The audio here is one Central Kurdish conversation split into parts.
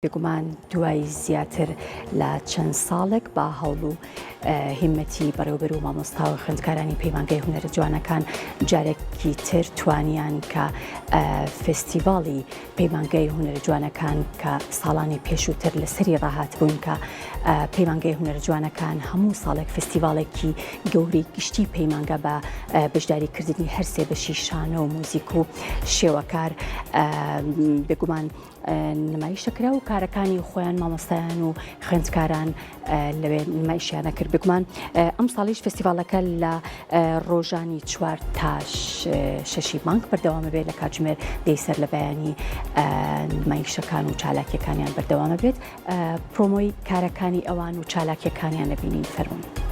بێگومان دوای زیاتر لە چەند ساڵێک بە هەوڵ و هیمەتی بەڕێوبەر و مامۆستا و خوێندکارانی پەیمانگای هونەرە جوانەکان جارێکی تر توانیان کە فێستیڤاڵی پەیمانگای هونەرە جوانەکان کە ساڵانی پێشووتر لەسەری ڕاهاتبووین کە پەیمانگای هونەرە جوانەکان هەموو ساڵێک فستیڤاڵێکی گەورەی گشتی پەیمانگا بە بەشداریکردنی هەرسێ بەشی شانۆ و موزیک و شێوەکار بێگومان نمایش دەکرا و کارەکانی خۆیان مامۆستایان و خوێندکاران لەوێ نمایشیانە کرد بگومان ئەم ساڵیش فستیڤالەکە لە ڕۆژانی چوار تا شەشی مانگ بەردەوامە بێت لە کاتژمێر دەی سەر لە بەیانی نمایشەکان و چالاکیەکانیان بەردەوامە بێت پرۆمۆی کارەکانی ئەوان و چالاکیەکانیان نەبینین فەرمونون.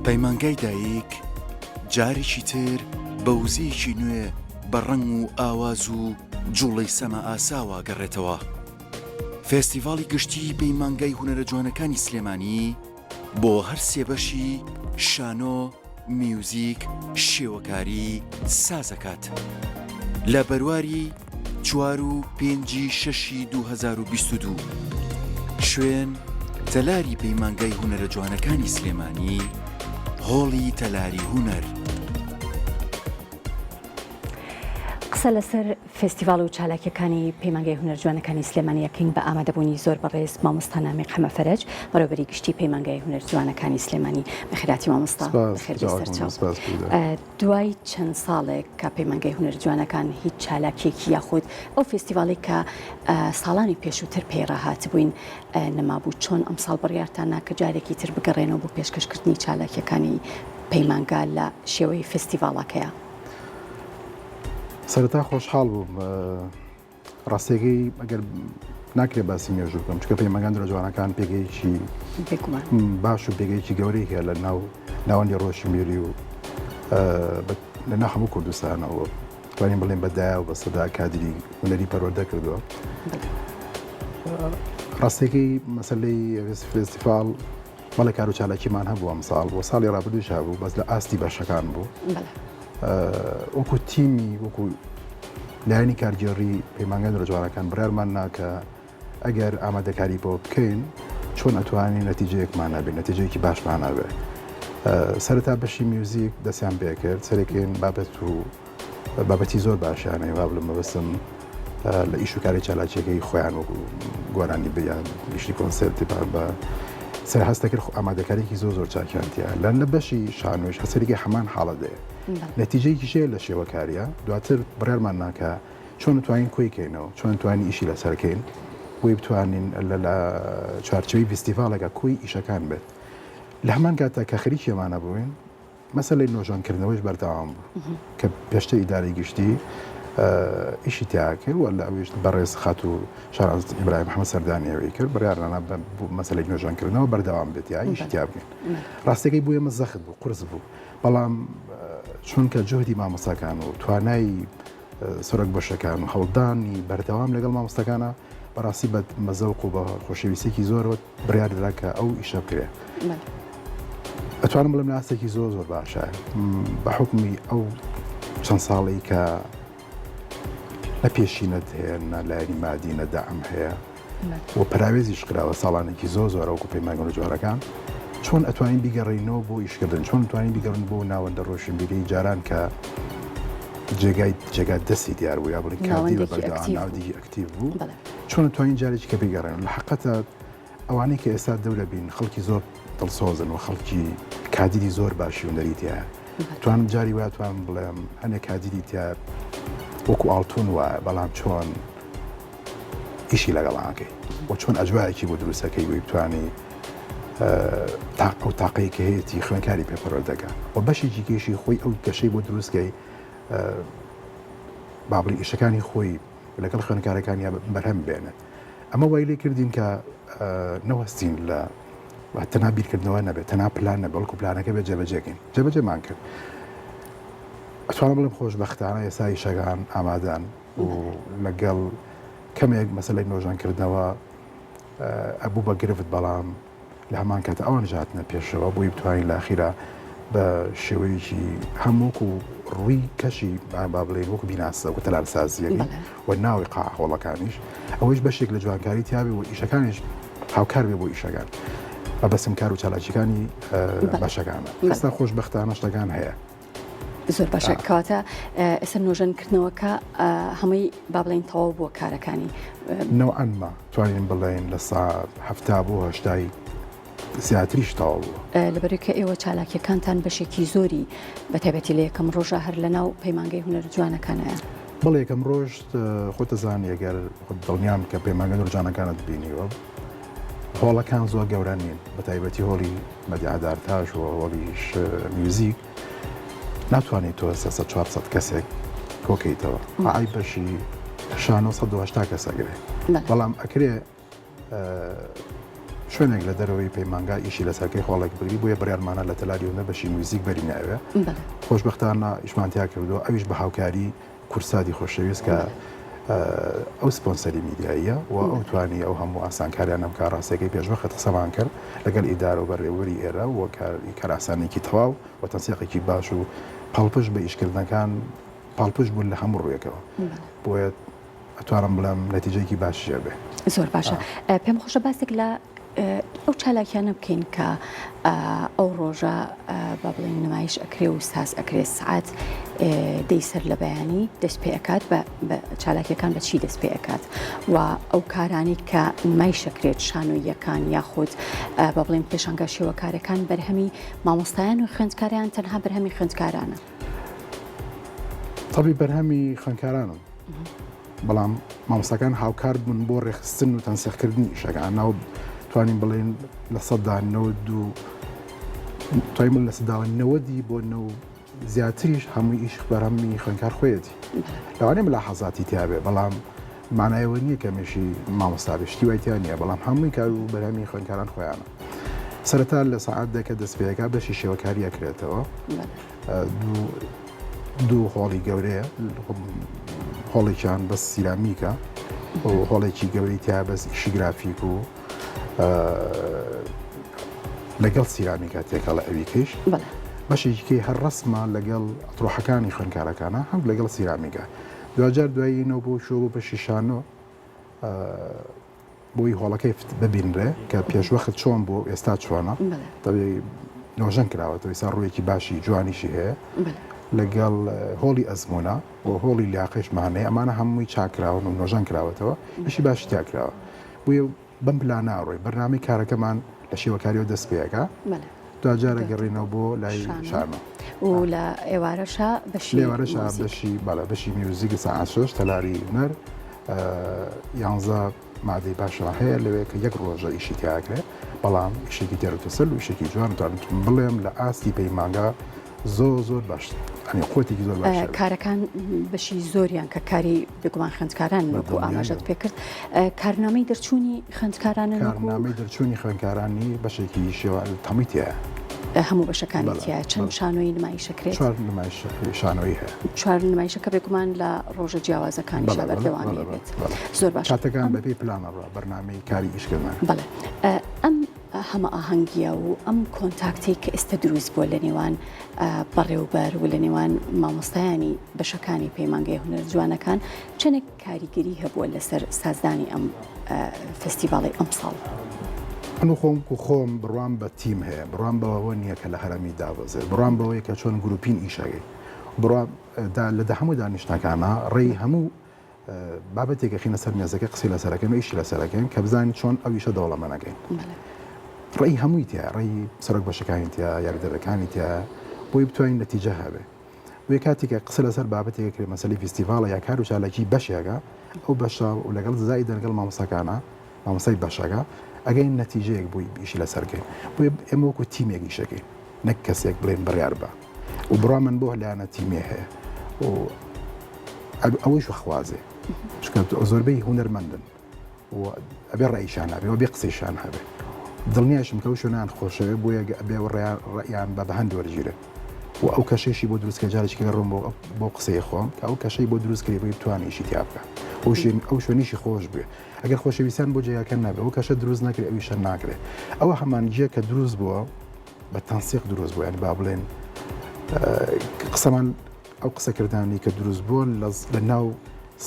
پەیمانگای دایک جارێکی تر بە وزەیەکی نوێ بە ڕەنگ و ئاواز و جوڵەی سەما ئاساوە گەڕێتەوە. فێستیڤاڵی گشتیی پەیمانگای هونەرە جوانەکانی سلێمانی بۆ هەر سێ بەشی شانۆ، میوزیک، شێوەکاری سازەکات. لە بەرواری چوار و پێنجی شەشی 2022 شوێن تەلاری پەیمانگای هونەرە جوانەکانی سلێمانی هۆڵی تەلاری هونەر. قسە لەسەر فێستیڤاڵ و چالاکیەکانی پەیمانگای هونەر جوانەکانی سلێمانی ئەکەین بە ئامادەبوونی زۆر بەڕێز مامۆستا نامیق حەمە فەرەج بەڕێوەبەری گشتی پەیمانگای هونەر جوانەکانی سلێمانی بەخێرهاتی مامۆستا بەخێر بێی سەرچاو دوای چەند ساڵێک کە پەیمانگای هونەر جوانەکان هیچ چالاکیەکی یاخود ئەو فێستیڤاڵی کە ساڵانی پێشووتر پێی ڕاهاتبووین نەمابوو چۆن ئەمساڵ بڕیارتان نا کە جارێکی تر بگەڕێنەوە بۆ پێشکەشکردنی چالاکیەکانی پەیمانگا لە شێوەی فێستیڤاڵەکەیە؟ سەرەتا خۆشحاڵ بووم ڕاستیەکەی ئەگەر ناکرێت باسی مێژوو بکەم چونکە پەیمانگای هونەرە جوانەکان پێگەیەکی باش و پێگەیەکی گەورەی هەیە لە ناو ناوەندی ڕۆشنبیری و لە ناو هەموو کوردستانەوە توانین بڵێن بەدایە و بە سەدا کادری هونەری پەروەردە کردووە ڕاستیەکەی مەسلەی فێستیڤاڵ بەڵێ کارو چالاکیمان هەبوو ئەمساڵ و ساڵی ڕابردووش هەبوو بەس لە ئاستی بەشەکان بوو وەکو تیمی وەکو لایەنی کارگێڕی پەیمانگای هونەرە جوانەکان بڕیارمان نا کە ئەگەر ئامادەکاری بۆ بکەین چۆن ئەتوانین نەتیجەیەکمان هەبێت نەتیجەیەکی باشمان هەبێ سەرەتا بەشی میوزیک دەستیان پێکرد سەرەکەین بابەت و بابەتی زۆر باشیان هەیە وا بڵێم مەبەستم لە ئیش و کاری چالاکیەکەی خۆیان وەکو گۆرانی بیان گشتی کۆنسێرتی بە سەر هەستە کرد ئامادەکاریکی زۆر زۆر چاکیان تیا لە لە بەشی شانۆیش هەسەریگە هەمان حاڵەت دەیە نەتیجەیەکی شەیە لە شێوەکاریە دواتر بڕیارمان ناکە چۆن توانین کۆی کەینەوە چۆن توانین ئیشی لەسەرکەین بۆی بتوانین لە لە چوارچێوەی فیستیڤاڵێکە کۆی ئیشەکان بێت لە هەمان کاتە کە خەریکی ئەمانە بووین مەسەلەی نۆژەنکردنەوەیش بەردەوام بوو کە پێشتر ئیدارەی گشتی ئیشی تیا کرد و لە ئەویش بەڕێز خاتوو شارعز ئیبراهیم محەممەد سەردانی ئەوی کرد بڕیارانە بە مەسەلەی نۆژەنکردنەوە بەردەوام بێت یا ئیشی تیا بکەین ڕاستەکەی بۆ ئێمە زەخت بوو قورس بوو بەڵام چونکە جوهدی مامۆستاکان و توانای سەرۆک بەشەکان و هەوڵدانی بەردەوام لەگەڵ مامۆستاکانە بەڕاستی بە مەزەوق و بە خۆشەویستێکی زۆرەوە بڕیار درا کە ئەو ئیشە بکرێ ئەتوانم بڵێم لە ئاستێکی زۆر زۆر باشە بە حکومی ئەو چەند ساڵی کە لە پێشینەت هەیە نە لایەنی مادی نە دەعم هەیە و پراوێزیش کراوە ساڵانێکی زۆر زۆرە وەکو پەیمانگە جوانەکان. چۆن ئەتوانین بیگەڕێینەوە بۆ ئیشکردن، چۆن توانین بیگەڕن بۆ ناوەندە ڕۆشنبیری جاران کە جێگای جێگا دەستی دیار بوو یا بڵێن کادی بە بەردەوام ناوەندێکی ئەکتیڤ بوو، چۆن توانین جارێکی کە بیگەڕێن لە حقەتە ئەوانەی کە ئێستا دەورە بین خەڵکی زۆر دڵسۆزن و خەڵکی کادیری زۆر باشی هونەری تیایە توانم جاری وایە توانم بڵێم هەنێک کادیری تیا وەکو ئاڵتون وایە بەڵام چۆن ئیشی لەگەڵ ئاکەی و چۆن ئەجوایەکی بۆ دروستەکەی بۆی بتانی ئەو تاقەی کە هەیەی خوێنکاری پێ پەروەردەکە و بەشێکی کێشی خۆی ئەو گەشەی بۆ دروستکەی با بڵێین ئیشەکانی خۆی لەگەڵ خوێندکارەکانیا بەرهەم بێنێت. ئەمە وای لێ کردین کە نەوەستین لە تەنها بیرکردنەوە نەبێت، تەنها پلان نەبێت، بەڵکو پلانەکە بێت جێبەجێکەین. جێبەجێمان کرد. ئەتوانم بڵێم خۆشبەختانە ئێستا ئیشەکان ئامادەن و لەگەڵ کەمێک مەسەلەی نۆژەنکردنەوە ئەبوو بە گرفت، بەڵام لە هەمان کات ئەوانیش هاتنە پێشەوە بۆی بتوانین لە ئەخیرا بە شێوەیەکی هەم وەکو ڕووی کەشی با بڵێین وەکو بیناسە وەکو تەلارسازیەکەی و ناوی قاع هۆڵەکانیش ئەوەیش بەشێک لە جوانکاری تیاێ و ئیشەکانیش هاوکار بێ بۆ ئیشەکان مەبەستم کار و چالاکیەکانی بەشەکانە ئێستا خۆشبەختانە شتەکان هەیە. زۆر باشە کەواتە ئێستا نۆژەن کردنەوەکە هەمووی با بڵێین تەواو بووە کارەکانی نەوعەنما توانین بڵێین لە سا هەفتا بۆ هەشتای زیاتریش تەواو بووە. لەبەرئەوەی کە ئێوە چالاکیەکانتان بەشێکی زۆری بە تایبەتی لە یەکەم ڕۆژا هەر لە ناو پەیمانگەی هونەرە جوانەکانایە. بەڵێ یەکەم ڕۆژ خۆت دەزانی ئەگەر خۆت دڵنیام کە پەیمانگەی هونەرە جوانەکانت بینیوە هۆڵەکان زۆر گەورە نین بە تایبەتی هۆڵی مەدیعە دارتاش و هۆڵیش میوزیک ناتوانێت تۆ 300 400 کەسێک کۆکەیتەوە ئای بەشی شانۆ 180 کەس ئەگرێ بەڵام ئەکرێ شوێنێک لە دەرەوەی پەیمانگا ئیشی لەسەرکەی هۆڵێک بگری بۆیە بڕیارمانە لە تەلاری هونەر بەشی میوزیک بەرینە ئەوێ خۆشبەختانە ئیشمان تیا کردووە ئەویش بە هاوکاری کوردساتی خۆشەویست کە ئەو سپۆنسەری میدیاییە و ئەو توانی ئەو هەموو ئاسانکاریانە بکا ڕاستەکەی پێشوەخت قسەمان کرد لەگەڵ ئیدارە و بەڕێوەبەری ئێرە و کارئاسانیەکی تەواو و تەنسیقێکی باش و پاڵپشت بە ئیشکردنەکان پاڵپشت بوون لە هەموو ڕوویەکەوە بۆیە ئەتوانم بڵێم نەتیجەیەکی باشیش ئەبێ. زۆر باشە پێم خۆشە باسێک لە ئەو چالاکیانە بکەین کە ئەو ڕۆژە با بڵێین نمایش ئەکرێ و ساز ئەکرێ سعات دەی سەر لە بەیانی دەست پێ ئەکات بە چالاکیەکان بە چی دەست پێ ئەکات و ئەو کارانی کە نمایشەکرێت شانۆییەکان یاخود با بڵێن پێشانگا شێوەکارەکان بەرهەمی مامۆستایان و خوێندکاریان تەنها بەرهەمی خوێندکارانە. تەبی بەرهەمی خوێندکارانن بەڵام مامۆستاکان هاوکار بوون بۆ ڕێکخستن و تەنسیقکردنی ئیشەکان ناو توانین بڵێن لە سەدا نەوەد و توانین بڵێن لە سەدا نەوەدی بۆ نەو زیاتریش هەمووی ئیش بەرهەمی خوێندکار خۆیەتی لەوانەیە ملاحەزاتی تیابێ بەڵام مانایەوە نییە کەمێشی مامۆستا بێ شتی وای تیا نییە بەڵام هەمووی کار و بەرهەمی خوێندکاران خۆیانە سەرەتا لە سەعات دەکە دەست پێەکە بەشی شێوەکاری ئەکرێتەوە دوو دوو هۆڵی گەورەیە هۆڵێکیان بەس سیرامیکە و هۆڵێکی گەورەی تیا بەس ئیشی گرافیک و لەگەڵ سیرامیکە تێکەڵە ئەویکەیش بەشێکیکەی هەر ڕسمە لەگەڵ ئەترۆحەکانی خوێندکارەکانە هەم لەگەڵ سیرامیکە دواجار دوایینەوە بۆ شۆ بۆ بەشی شانۆ بۆی هۆڵەکەی ببینرێ کە پێشوەخت چۆن بوو ئێستا چۆنە تەبی نۆژەن کراوەتەوە ئێستا ڕوویەکی باشی جوانیشی هەیە لەگەڵ هۆڵی ئەزمونە و هۆڵی لیاقەشمان هەیە ئەمانە هەمووی چاکراون و نۆژەن کراوەتەوە ئیشی باشی تیا کراوە بۆیە بەم پلانە ئەڕۆین بەرنامەی کارەکەمان لە شێوەکاریەوە دەست پێ ئەکا دواجار ئەگەڕێینەوە بۆ لای شانۆ و لە ئێوارەشا بەشی لێوارەشا بەشی بەڵێ بەشی میوزیک سەعات شەش تەلاری هونەر یانزە مادەی باشمان هەیە لەوێ کە یەک ڕۆژە ئیشی تیاکرێ بەڵام ئیشێکی تێروتەسەل و ئیشێکی جوان توانم بڵێم لە ئاستی پەیمانگا زۆر زۆر باش ئەنی قوتێکی زۆر باش کارەکان بەشی زۆریان کە کاری بێگومان خوێندکاران وەکو ئاماژەت پێکرد کارنامەی دەرچوونی خوێندکارانە کارنامەی دەرچوونی خوێندکارانی بەشێکی شێوە تەمی تایە هەموو بەشەکانی تایە چەند شانۆی نمایشەکرێت چوار نمایش شانۆیی هەیە چوار نمایشەکە بێگومان لە ڕۆژە جیاوازەکانیشا بەردەوامی بێت زۆر باش کاتەکان بەپێی پلانە ڕا بەرنامەی کاری ئیشکردن بەڵێ ئەم هەمەئاهەنگییە و ئەم کۆنتاکتەی کە ئێستا دروست بووە لە نێوان بەڕێوبەر و لە نێوان مامۆستایانی بەشەکانی پەیمانگەی هونەر جوانەکان چەندێک کاریگەری هەبووە لەسەر سازدانی ئەم فستیڤاڵی ئەمساڵ؟ من خۆم کو خۆم بڕوام بە تیم هەیە بڕوام بەوە نییە کە لە هەرەمی دابەزێت بڕوام بەوەیە کە چۆن گروپین ئیشەکەی بڕوا لە دە هەموو دانیشتنەکانە ڕێی هەموو بابەتێک ئەخینە سەر مێزەکە قسەی لەسەرەکەین و ئیشی لەسەرەکەین کە بزانین چۆن ئەو ئیشە دەوڵەمەنەکەین ڕێی هەمووی تیا ڕێی سەرۆک بەشەکانی تیا یاریدەرەکانی تیا بۆی بتوانین نەتیجە هەبێ بۆیە کاتێک کە قسە لەسەر بابەتێک کرێ مەسەلی فیستیڤاڵە یا کار و چالاکی بەشێکە ئەو بەشە و لەگەڵ زای دەرگەڵ مامۆستاکانە مامۆستای بەشەکە ئەگەین نەتیجەیەک بۆی ئیشی لەسەرکەین بۆیە ئێمە وەکو تیمێک ئیشەکەین نەک کەسێک بڵێن بڕیار بە و بڕوا من بۆ لایەنە تیمێ هەیە و ئەوەیش وەخوازێ چونکە زۆربەی هونەرمەندن و ئەبێ ڕەئیشان هەبێ و بێ قسەیشان هەبێ دڵنیاشم کە ئەو شوێنان خۆشەوێ بۆیە ئەبێ ڕەئیان بە بەهەند وەرگیرێ و ئەو کەشەیشی بۆ دروست کە جارێکی کە ڕۆم بۆ بۆ قسەی خۆم کە ئەو کەشەی بۆ دروست کردی بۆی بتوانێ ئیشی تیا بکە ئەو شوێن ئەو شوێنیشی خۆش بوێ ئەگەر خۆشەویستیان بۆ جێگاکە نەبێ ئەو کەشە دروست نەکرێ ئەویشە ناکرێ ئەوە هەمانگیە کە دروست بووە بە تەنسیق دروست بوو یانی با بڵێن قسەمان ئەو قسەکردانی کە دروست بووە لە ناو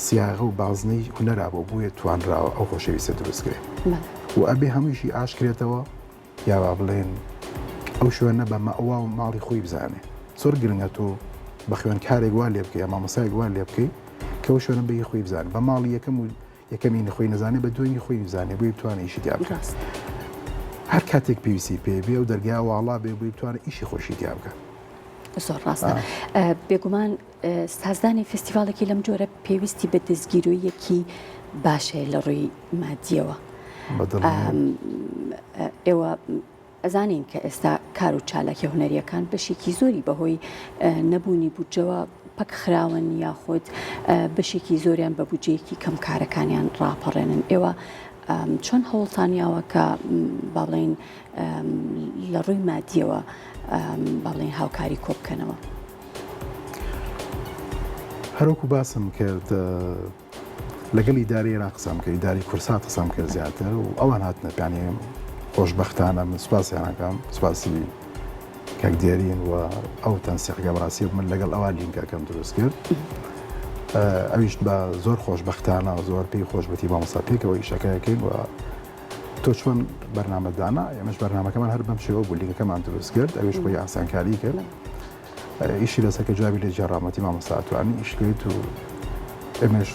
سیاغە و بازنەی هونەرا بۆ بۆیە توانراوە ئەو خۆشەویستە دروست کرێ و ئەبێ هەموویشی ئاشکرێتەوە یا با بڵێن ئەو شوێنە بە مەوا و ماڵی خۆی بزانێ زۆر گرنگە تۆ بە خوێندکارێک وا لێ بکەی یا مامۆستایەک وا لێ بکەی کە ئەو شوێنە بە خۆی بزانێ بە ماڵی یەکەم و یەکەمینی خۆی نەزانێ بە دووەمی خۆی بزانێ بۆی بتوانێ ئیشی تیا بکات هەر کاتێک پێویستی پێ بێ و دەرگا واڵا بێ بۆی بتوانێ ئیشی خۆشی تیا بکات. زۆر ڕاستە بێگومان سازدانی فستیڤالێکی لەم جۆرە پێویستی بە دەستگیرۆیەکی باش هەیە لە ڕووی مادیەوە ئێوە ئەزانین کە ئێستا کار و چالاکیە هونەریەکان بەشێکی زۆری بەهۆی نەبوونی بودجەوە پەک خراون یاخود بەشێکی زۆریان بە بودجەیەکی کەم کارەکانیان ڕاپەڕێنن ئێوە چۆن هەوڵتان یاوە کە با بڵێین لە ڕووی مادیەوە با بڵێین هاوکاری کۆ بکەنەوە؟ هەروەکو باسم کرد لەگەڵ ئیدارەی ئێران قسەم کرد، ئیدارەی کورسات قسەم کرد زیاتر و ئەوان هاتنە پیانی خۆشبەختانە من سوپاسیان ئەکەم سوپاسی کاک دێرین و ئەو تەنسیقەکە بەڕاستی من لەگەڵ ئەوە لینکەکەم دروست کرد ئەویش بە زۆر خۆشبەختانە زۆر پێی خۆشبەتی مامۆستا پێکەوە ئیشەکەیەکەین و تۆ چۆن بەرنامە دانا ئێمەش بەرنامەکەمان هەر بەم شێوە بوو لینکەکەمان دروست کرد ئەویش خۆی ئاسانکاری کرد ئیشی لەسەر کە جوابی لێ گێڕامەتی مامۆستا ئەتوانی ئیش بکەیت و ئێمەش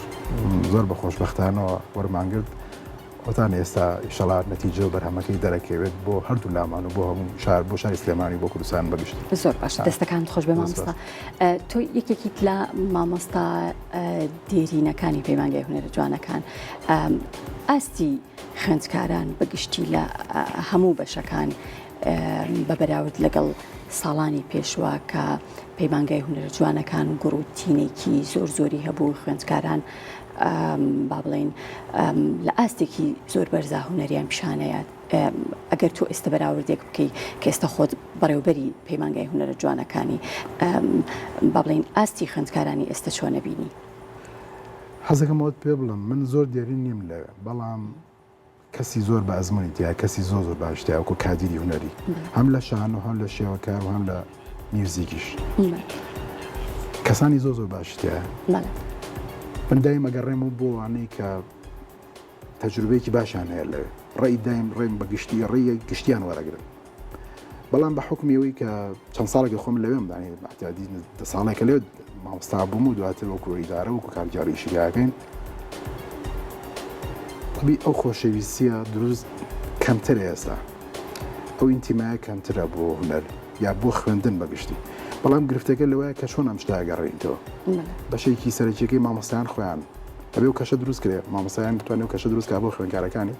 زۆر بە خۆشبەختانەوە وەرمانگرت ئەوتان ئێستا ئیشەڵا نەتیجە و بەرهەمەکەی دەرەکەوێت بۆ هەردوو لامان و بۆ هەموو شار بۆ شاری سلێمانی بۆ کوردستان بەگشتی زۆر باش دەستەکان خۆش بێ مامۆستا تۆ یەکێکیت لە مامۆستا دێرینەکانی پەیمانگای هونەرە جوانەکان ئاستی خوێندکاران بەگشتی لە هەموو بەشەکان بە بەراورد لەگەڵ ساڵانی پێشوە کە پەیمانگای هونەرە جوانەکان گوڕ و تینێکی زۆر زۆری هەبوو خوێندکاران با بڵین لە ئاستێکی زۆر بەرزا هونەریان پیشانەیە ئەگەر تۆ ئێستا بەراوردێک بکەی کە ئێستا خۆت بەڕێوبەری پەیمانگای هونەرە جوانەکانی با بڵین ئاستی خوێندکارانی ئێستا چۆنە بینی؟ حەزەکەم ئەوەت پێ بڵێم من زۆر دێرین نیم لەوێ بەڵام کەسی زۆر بە ئەزموونی تیایە کەسی زۆر زۆر باش تیایە وەکو کادیری هونەری هەم لە شانۆ هەم لە شێوەکار و هەم لە میوزیکیش کەسانی زۆر زۆر باش تیایە من دایم ئەگەڕێم و بۆ وانەی کە تەجروبەیەکی باشیان هەیە لەوێ ڕێی دایم ڕێم بە گشتی ڕێی گشتیان وەرەگرن بەڵام بە حوکمی ئەوەی کە چەند ساڵێکە خۆم لەوێم دانی بەعتیادی دە ساڵێکە لێ مامۆستا بووم و دواتر وەکو ئیدارە وەکو کارگێڕی ئیشیگاکەین طبی ئەو خۆشەویستیە دروست کەمتر ئێستا ئەو ئینتیمایە کەمترە بۆ هونەر یا بۆ خوێندن بەگشتی بەڵام گرفتەکە لەوەیە کە چۆن ئەم شتە ئەگەڕێنیتەوە بەشێکی سەرەکیەکەی مامۆستایان خۆیان ئەبێ ئەو کەشە دروست کرێ مامۆستایان بتوانێت ئەو کەشە دروست کا بۆ خوێندکارەکانی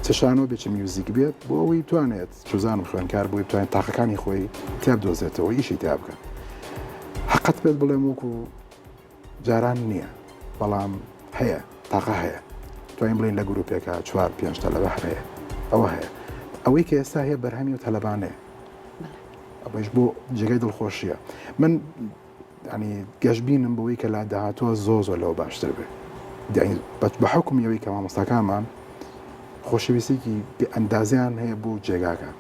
چ شانۆ بێ چ میوزیک بێت بۆ ئەوەی بتوانێت چوزانم خوێندکار بۆی بتوانێت تاقەکانی خۆی تیا بدۆزێتەوە ئیشی تیا بکات حەقت پێت بڵێم وەکو جاران نییە بەڵام هەیە تاقە هەیە توانین بڵین لە گروپێکە چوار پێنج تەلەبە هەیە ئەوە هەیە ئەوەی کە ئێستا هەیە بەرهەمی و تەلەبانەیە ئەوەیش بۆ جێگای دڵخۆشیە من یانی گەشبینم بەوەی کە لە داهاتووە زۆر زۆر لەوە باشتر بێ یانی بە حوکمی ئەوەی کە مامۆستاکانمان خۆشەویستێکی بێ ئەندازیان هەیە بۆ جێگاکە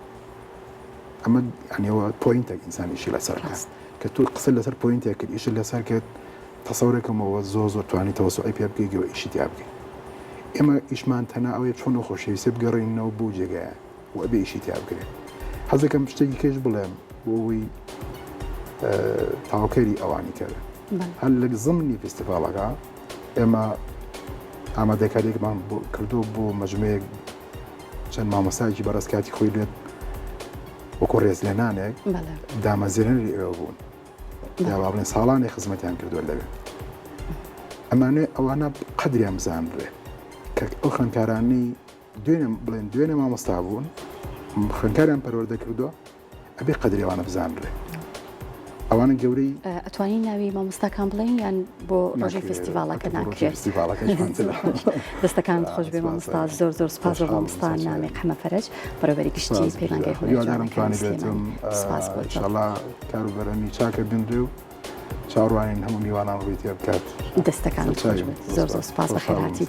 ئەمە یانەوە point ێک ئینسان ئیشی لەسەر ڕاست کە تۆ قسە لەسەر point ێک کرد ئیشت لەسەر کرد تەسەورەکەمەوە زۆر زۆر توانی تەوەسوعی پێ بکەی گەوە ئیشی تیا بکەی ئێمە ئیشمان تەنها ئەوەیە چۆن ئەو خۆشەویستیە بگەڕێنینەوە بۆ جێگایە. و ئەبێ ئیشی تیا بکرێت. حەزەکەم شتێکی کەش بڵێم بۆ ئەوەی تاوکەری ئەوانی کەرە هەر لە زمنی فستیڤاڵەکە ئێمە ئامادەکاریێکمان کردو بۆ مەجموعەیەک چەند مامۆستایەکی بەڕێز کاتی خۆی لێت وەکو ڕێزلێنانێک دامەزرێنەری ئێوە بوون یا با بڵێن ساڵانی خزمەتیان کردووە لەوێ ئەمانێ ئەوانە قەدریان بزانرێ کە ئەو خوێندکارانەی دوێنێ بڵێن دوێنێ مامۆستا بوون خوێندکاریان پەروەردە کردووە ئەبێ قەدری ئەوانە بزانرێ ئەوانە گەورەی ئەتوانی ناوی مامۆستاکان بڵێن یان بۆ ڕۆژی فستیڤاڵەکە ناکرێت دەستەکانت خۆش بێ مامۆستا زۆر زۆر سپاس بۆ مامۆستا نامیق حەمە فەرەج بەڕێوەبەری گشتی پەیمانگای هونەرە جوانەکانی سلێمانی سپاس بۆ تۆ. ئینشاڵڵا کار و بەرهەمی چاکە بینرێ و چاوەڕوانین هەموو میوانان ڕووی تێ بکات. دەستەکانت خۆش بێت زۆر زۆر سپاس بەخێرهاتی.